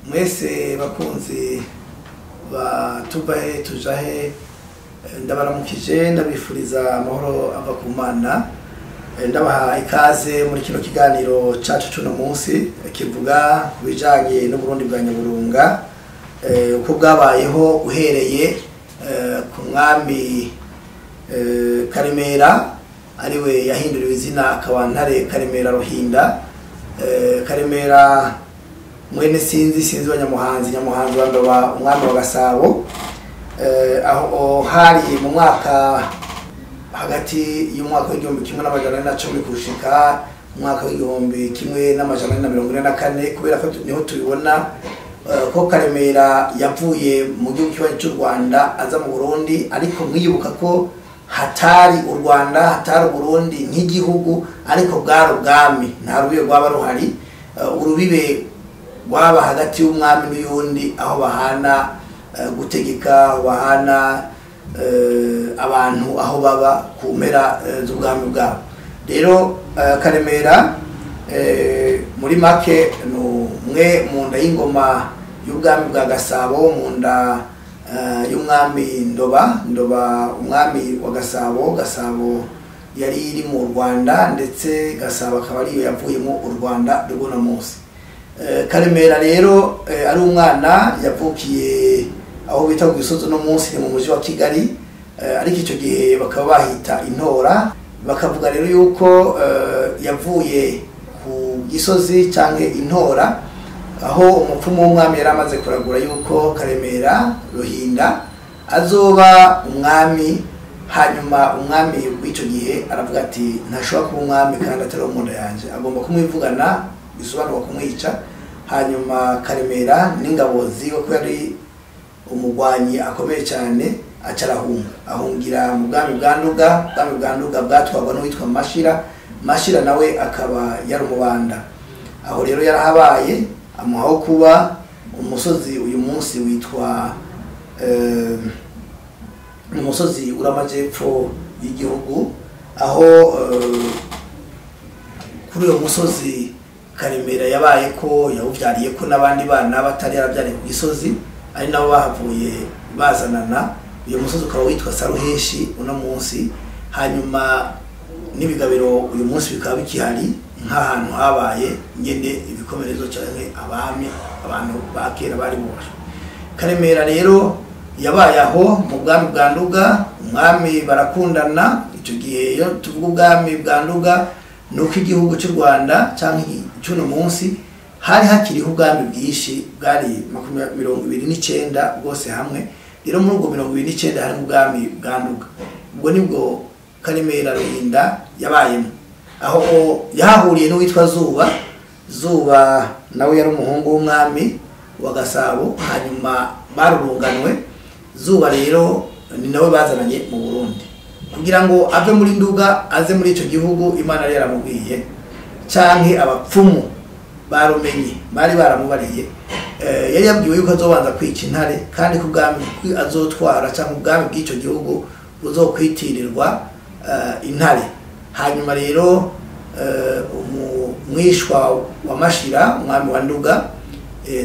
Mwese bakunzi ba Tuvahe Tujahe, ndabaramukije, ndabifuriza amahoro ava ku Mana. Ndabaha ikaze muri kino kiganiro cacu cuno munsi kivuga ku bijanye n'Uburundi bwa Nyaburunga, uko bwabayeho uhereye ku mwami Karemera, ariwe yahinduriwe izina akaba Ntare Karemera Ruhinda. Karemera mwene Sinzi, Sinzi wa Nyamuhanzi, Nyamuhanzi wa Ndoba, umwami wa Gasabo. Aho hari mu mwaka hagati y'umwaka w'1410 gushika umwaka w'1444, kubera ko niho tubibona ko Karemera yavuye mu gihugu kibanyi cy'u Rwanda aza mu Burundi, ariko mwibuka ko hatari u Rwanda, hatari Burundi nk'igihugu, ariko bwari ubwami, nta rubibe rwaba ruhari. Urubibe rwaba hagati y'umwami n'uyundi, aho bahana gutegeka, aho bahana abantu aho baba ku mpera z'ubwami bwabo. Rero Karemera muri make ni umwe mu nda y'ingoma y'ubwami bwa Gasabo, mu nda y'umwami Ndoba, Ndoba umwami wa Gasabo. Gasabo yari iri mu Rwanda, ndetse Gasabo akaba ariyo yavuyemo u Rwanda rw'uno munsi. Karemera rero ari umwana yavukiye aho bita ku Gisozi, no munsi ni mu mujyi wa Kigali, ariko icyo gihe bakaba bahita Intora. Bakavuga rero yuko yavuye ku Gisozi canke Intora, aho umupfumu w'umwami yari amaze kuragura yuko Karemera Ruhinda azoba umwami. Hanyuma umwami w'icyo gihe aravuga ati ntashobora kuba umwami kandi atari uwo mu nda yanje, agomba kumwivugana, bisobanurwa kumwica. Hanyuma Karemera n'ingabo ziwe, ko yari umugwanyi akomeye cyane, aca arahunga, ahungira mu bwami bwa Nduga. Ubwami bwa Nduga bwatwarwa n'uwitwa Mashira. Mashira nawe akaba yari umubanda. Aho rero yarahabaye, amuhaho kuba umusozi uyu munsi witwa umusozi uri amajepfo y'igihugu, aho kuri uyo musozi Karemera yabaye ko yawuvyariye ko n'abandi bana batari yaravyariye ku Gisozi, ari nabo bahavuye bazanana. Uyu musozi ukaba witwa Saruheshi uno munsi. Hanyuma n'ibigabiro uyu munsi bikaba bikihari nk'ahantu habaye nyene ibikomerezo canke abami, abantu ba kera bari bubashwe. Karemera rero yabaye aho mu bwami bwa Nduga, umwami barakundana. Icyo gihe iyo tuvuga ubwami bwa Nduga, nuko igihugu cy'u Rwanda canke cy'uno munsi hari hakiriho ubwami bwinshi, bwari 29 bwose hamwe. Rero muri ubwo 29 harimo ubwami bwa Nduga. Ubwo nibwo Karemera Ruhinda yabayemo, aho yahahuriye n'uwitwa Zuba. Zuba nawe yari umuhungu w'umwami wa Gasabo, hanyuma barurunganwe. Zuba rero ni nawe bazananye mu Burundi kugira ngo ave muri Nduga aze muri ico gihugu. Imana yari yaramubwiye, canke abapfumu barumenye bari baramubariye. Yari yabwiwe yuko azobanza kwica intare, kandi ko ubwami azotwara canke ubwami bw'ico gihugu buzokwitirirwa intare. Hanyuma rero umwishwa wa Mashira, umwami wa Nduga,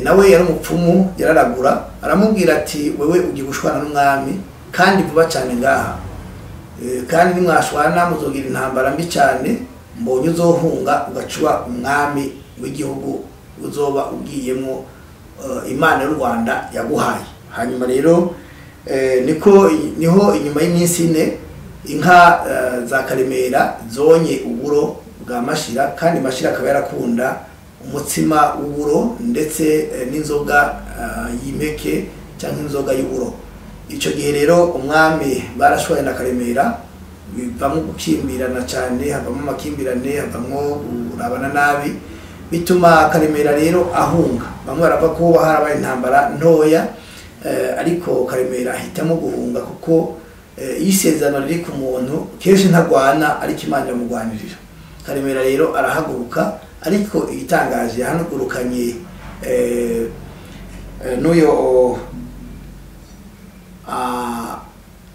nawe yari umupfumu, yararagura, aramubwira ati wewe ugiye gushwana n'umwami kandi vuba cyane ngaha, kandi nimwashwana muzogira intambara mbi cyane, mbonye uzohunga ugacuba umwami w'igihugu uzoba ugiyemo Imana y'u Rwanda yaguhaye. Hanyuma rero niko niho inyuma y'iminsi ine inka za Karemera zonye uburo bwa Mashira, kandi Mashira akaba yarakunda umutsima w'uburo ndetse n'inzoga y'impeke cyangwa inzoga y'uburo. Icyo gihe rero umwami barashwaye na Karemera, bivamo gukimbirana cyane, havamo amakimbirane, havamo kurabana nabi, bituma Karemera rero ahunga. Bamwe baravuga ko harabaye intambara ntoya, ariko Karemera ahitamo guhunga kuko iyo isezerano riri ku muntu kenshi ntagwana, ariko Imana iramugwanirira. Karemera rero arahaguruka, ariko igitangaje yahanugurukanye n'uyo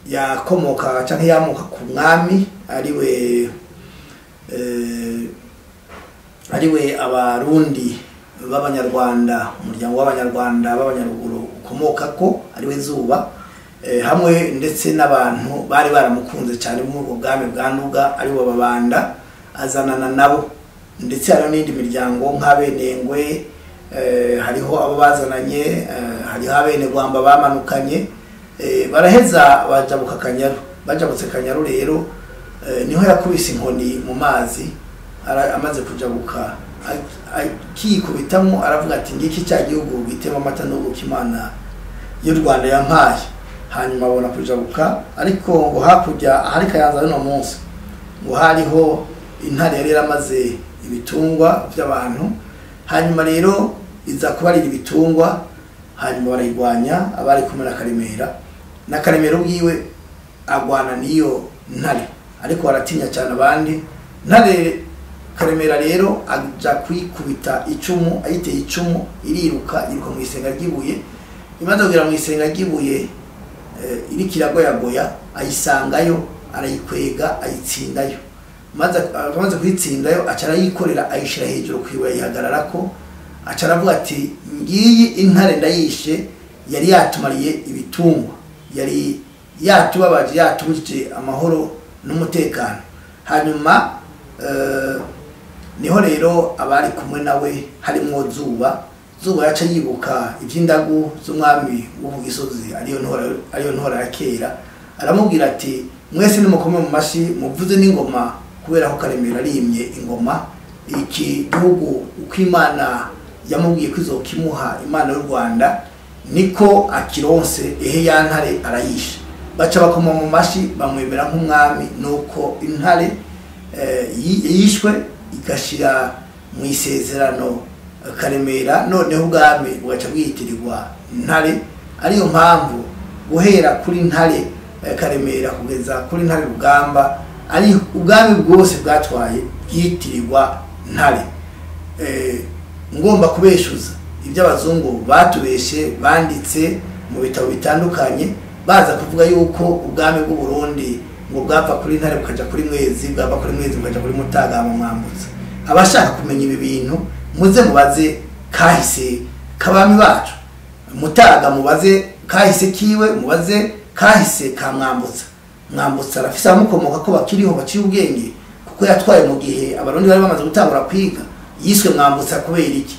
yakomoka canke yamuka ku mwami, ariwe Abarundi b'abanyarwanda, umuryango w'abanyarwanda b'abanyaruguru ukomoka ko ariwe Zuba, hamwe ndetse n'abantu bari baramukunze cyane muri ubwo bwami bwa Nduga aribo Babanda, azanana nabo. Ndetse hariho n'indi miryango nk'abenengwe, hariho abo bazananye, hariho abenegwamba bamanukanye, baraheza bajabuka Kanyaru. Bajabutse Kanyaru rero niho yakubise inkoni mu mazi, amaze kujabuka akikubitamo aravuga ati ngiki cya gihugu gitema amata n'ubuki Imana y'u Rwanda yampaye. Hanyuma abona kujabuka, ariko ngo hakurya ahari Kayanza no munsi ngo hariho intare yari yaramaze ibitungwa by'abantu. Hanyuma rero iza kubarira ibitungwa, hanyuma barayigwanya abari kumwe na Karemera, na Karemera ubwiwe agwana niyo ntare, ariko baratinya cyane abandi. Ntare Karemera rero aja kwikubita icumu, ayiteye icumu iriruka, yiruka mu isenga ry'ibuye. Imaze kugera mu isenga ry'ibuye iri kiragoyagoya, ayisangayo, arayikwega, ayitsindayo. Amaze kuyitsindayo aca arayikorera, ayishira hejuru kwiwe, ayihagararako, aca aravuga ati ngiyi intare ndayishe, yari yatumariye ibitungwa, yari yatubabaje, yatubujije amahoro n'umutekano. Hanyuma niho rero abari kumwe nawe harimwo Zuba. Zuba yaca yibuka iby'indagu z'umwami wo ku Gisozi, ariyo ntora ya kera, aramubwira ati mwese nimukome mu mashi muvuze n'ingoma, kubera ko Karemera arimye ingoma. Iki gihugu uko Imana yamubwiye ko izokimuha, Imana y'u Rwanda, niko akironse, ehe ya ntare arayisha. Baca bakoma mu mashi bamwemera nk'umwami. Nuko intare yishwe igashira mu isezerano Karemera, noneho ubwami bugaca bwitirirwa Ntare. Ariyo mpamvu guhera kuri Ntare Karemera kugeza kuri Ntare Rugamba ari ubwami bwose bwatwaye bwitirirwa Ntare. Ngomba kubeshuza ibyo abazungu batubeshe banditse mu bitabo bitandukanye, baza kuvuga yuko ubwami bw'u Burundi ngo bwava kuri Ntare bukaja kuri Mwezi, bwava kuri Mwezi bukaja kuri Mutaga mu Mwambutsa. Abashaka kumenya ibi bintu muze mubaze kahise kabami bacu. Mutaga mubaze kahise kiwe, mubaze kahise ka Mwambutsa. Mwambutsa arafise abamukomoka ko bakiriho baciye ubwenge, kuko yatwaye mu gihe abarundi bari bamaze gutangura kwiga. Yiswe Mwambutsa kubera iki?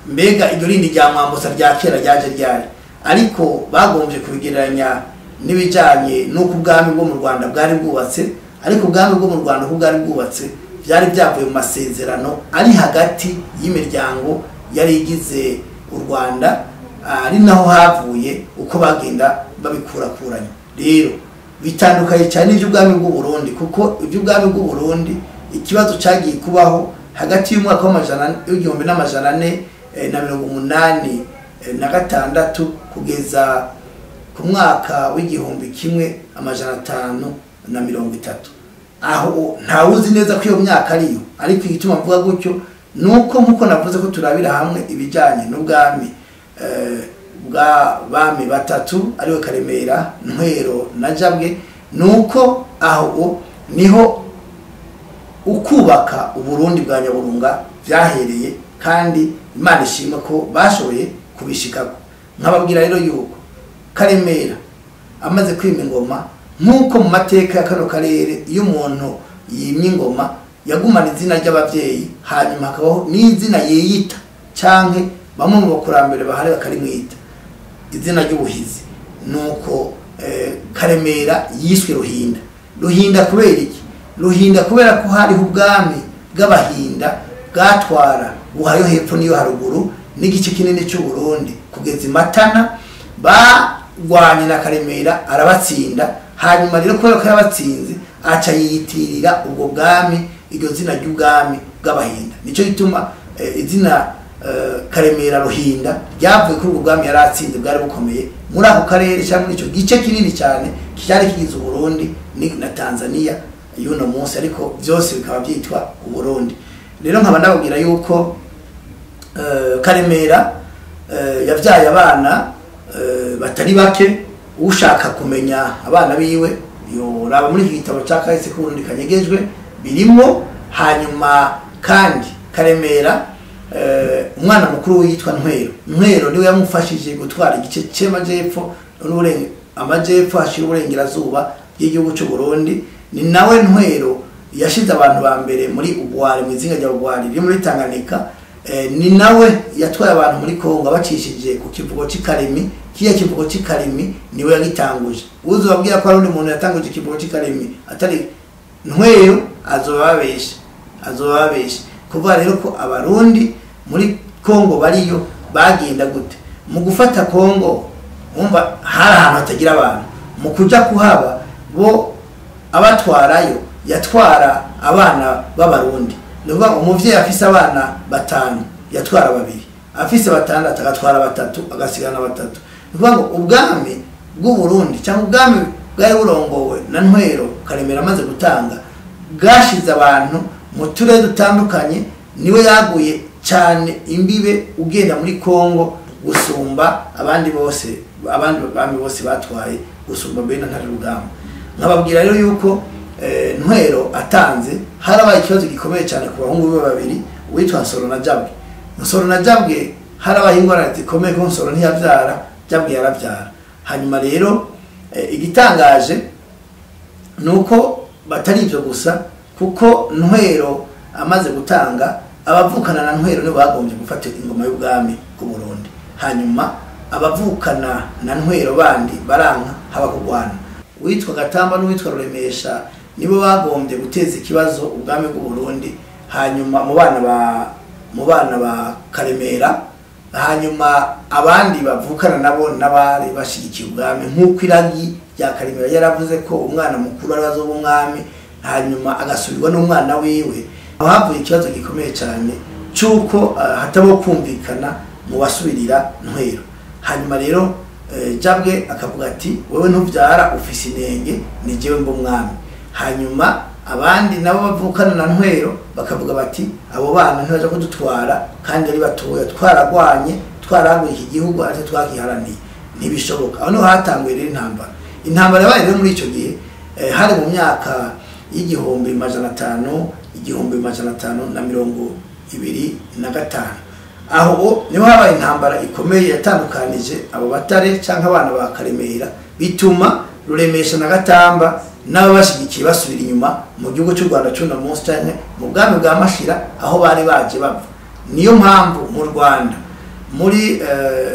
Mbega iryo rindi rya Mwambutsa rya kera ryaje ryari? Ariko bagombye kubigereranya n'ibijanye n'uko ubwami bwo mu Rwanda bwari bwubatse. Ariko ubwami bwo mu Rwanda uko bwari bwubatse byari byavuye mu masezerano ari hagati y'imiryango yari igize u Rwanda, ari naho havuye uko bagenda babikurakuranya. Rero bitandukanye cyane iby'ubwami bw'u Burundi, kuko iby'ubwami bw'u Burundi ikibazo cyagiye kubaho hagati y'umwaka w'1486 kugeza ku mwaka w'1530. Aho ntawuzi neza ko iyo myaka ariyo, ariko igituma mvuga gutyo nuko nkuko navuze ko turabira hamwe ibijanye n'ubwami bwa bami batatu ariwe Karemera, Ntwero na Jabwe, nuko aho niho ukubaka Uburundi bwa Nyaburunga byahereye, kandi Imana ishimwe ko bashoboye kubishikako. Nkababwira rero yuko Karemera amaze kwima ingoma, nkuko mu mateka ya kano karere iyo umuntu yimye ingoma yagumana izina ry'abavyeyi, hanyuma hakabaho n'izina yiyita canke bamwe mu bakurambere bahari bakarimwita izina ry'ubuhizi. Nuko Karemera yiswe Ruhinda. Ruhinda kubera iki? Ruhinda kubera ko hariho ubwami bw'abahinda bwatwara buhayo hepfo niyo haruguru n'igice kinini cy'u Burundi kugeza Matana. Bagwanye na Karemera arabatsinda, hanyuma rero kubera ko yabatsinze aca yiyitirira ubwo bwami, iryo zina ry'ubwami bw'abahinda. Nico gituma izina Karemera Ruhinda ryavuye kuri ubwo bwami yaratsinze bwari bukomeye muri ako karere cyangwa muri ico gice kinini cyane cyari kigize Burundi na Tanzania y'uno munsi, ariko byose bikaba byitwa Uburundi. Rero nkaba ndababwira yuko Karemera yavyaye abana batari bake. Ushaka kumenya abana biwe yoraba muri iki gitabo ca kahise k'Uburundi kanyegejwe birimo. Hanyuma kandi Karemera Umwana mukuru yitwa Ntwero. Ntwero niwe yamufashije gutwara igice c'amajepfo n'uburenga amajepfo ashira uburengerazuba bw'igihugu cy'u Burundi. Ni nawe Ntwero yashize abantu ba mbere muri Ubwari, mu izinga rya Ubwari riri muri Tanganyika. Ni nawe yatwaye abantu muri Kongo abacishije ku kivugo cy'ikaremi. Kiya kivugo cy'ikaremi niwe yagitanguje. Uzobabwira ko ari undi muntu yatanguje ikivugo cy'ikaremi atari Ntwero azobabesha, azobabesha. Kuva rero ko abarundi muri Kongo bariyo bagenda gute mu gufata Kongo, umva hari ahantu hatagira abantu, mu kuja kuhaba bo abatwarayo yatwara abana b'abarundi. Ni ukuvuga umuvyeyi afise abana 5 yatwara 2, afise 6 agatwara 3, agasigana 3. Ni ukuvuga ngo ubwami bw'u Burundi cyangwa ubwami bwari burongowe na Ntwero Karemera amaze gutanga bwashize abantu mu turere dutandukanye. Niwe yaguye cyane imbibe ugenda muri Kongo gusumba abandi bose, abandi bami bose batwaye gusumba mbere na Ntare Rugamba. Nkababwira rero yuko Ntwero atanze harabaye ikibazo gikomeye cyane ku bahungu be babiri, uwitwa Nsoro na Jabwe. Nsoro na Jabwe harabaye ingorane zikomeye ko Nsoro ntiyabyara, Jabwe yarabyara. Hanyuma rero igitangaje nuko batari ibyo gusa, kuko Ntwero amaze gutanga abavukana na Ntwero nibo bagombye gufata ingoma y'ubwami bw'u Burundi. Hanyuma abavukana na Ntwero bandi baranka, haba kugwana. Uwitwa Gatamba n'uwitwa Ruremesha nibo bagombye guteza ikibazo ubwami bw'u Burundi. Hanyuma mu bana ba Karemera, hanyuma abandi bavukana nabo n'abari bashigikiye ubwami, nk'uko iragi rya Karemera yaravuze ko umwana mukuru ari azoba umwami, hanyuma agasubirwa n'umwana wiwe. Havuye ikibazo gikomeye cyane cy'uko hatabo kumvikana mu basubirira Ntwero. Hanyuma rero Jabwe akavuga ati wewe ntuvyara ufise inenge, ni jewe mba umwami. Hanyuma abandi nabo bavukana na Ntwero bakavuga bati abo bana ntibaje kudutwara kandi ari batoya, twaragwanye, twaraguye iki gihugu ariko twakiharaniye, ntibishoboka. Aho niho hatanguye rero intambara. Intambara yabaye rero muri ico gihe hari mu myaka y'1500, 1525. Aho niho habaye intambara ikomeye yatandukanije abo batare canke abana ba Karemera, bituma Ruremesha na Gatamba n'ababashigikiye basubira inyuma mu gihugu cy'u Rwanda cy'uno munsi canke mu bwami bwa Mashira aho bari baje bava. Niyo mpamvu mu Rwanda muri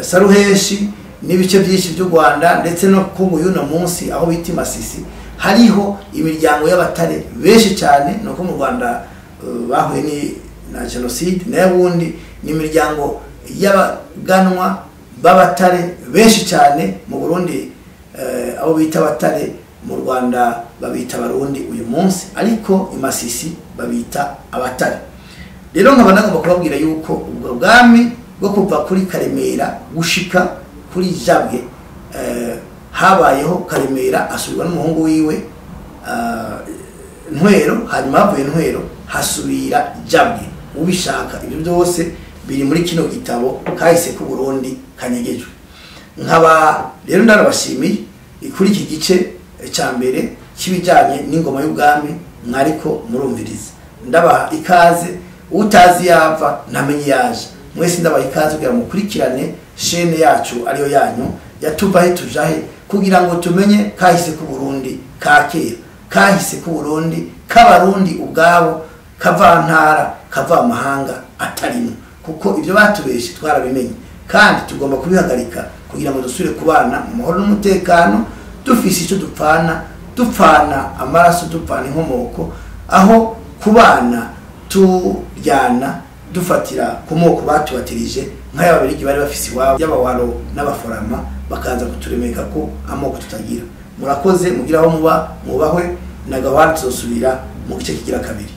Saruheshi n'ibice byinshi by'u Rwanda ndetse no ku y'uno munsi aho bita Masisi hariho imiryango y'abatare benshi cyane. Nuko mu Rwanda bahuye ni na genocide, nayo bundi ni imiryango y'abaganwa b'abatare benshi cyane. Mu Burundi abo bita abatare, mu Rwanda babita abarundi uyu munsi, ariko i Masisi babita abatare. Rero nkaba nagomba kubabwira yuko ubwo bwami bwo kuva kuri Karemera gushika kuri Jabwe habayeho Karemera asubirwa n'umuhungu wiwe Ntwero, hanyuma havuye Ntwero hasubira Jabwe. Ubishaka ibyo byose biri muri kino gitabo kahise ku Burundi kanyegejwe. Nkaba rero ndarabashimiye kuri iki gice cya mbere kibijanye n'ingoma y'ubwami mwariko murumviriza. Ndabaha ikaze, utazi yava ntamenye yaje. Mwese ndabaha ikaze kugira mukurikirane chaîne yacu ariyo yanyu yatuvahe tujahe, kugira ngo tumenye kahise ku Burundi ka kera, kahise ku Burundi k'abarundi ubwabo, kavantara kava amahanga atarimo, kuko ibyo batubeshe twarabimenye kandi tugomba kubihagarika kugira ngo dusubire kubana mu mahoro n'umutekano, dufise icyo dupfana, dupfana amaraso, dupfana inkomoko, aho kubana turyana dufatira ku moko batubatirije nk'ay'ababirigi bari bafise iwabo y'abawaro n'abaforama, bakaza kuturemeka ko amoko tutagira. Murakoze, mugira aho muba mwubahwe, na gahwari tuzosubira mu gice kigira kabiri.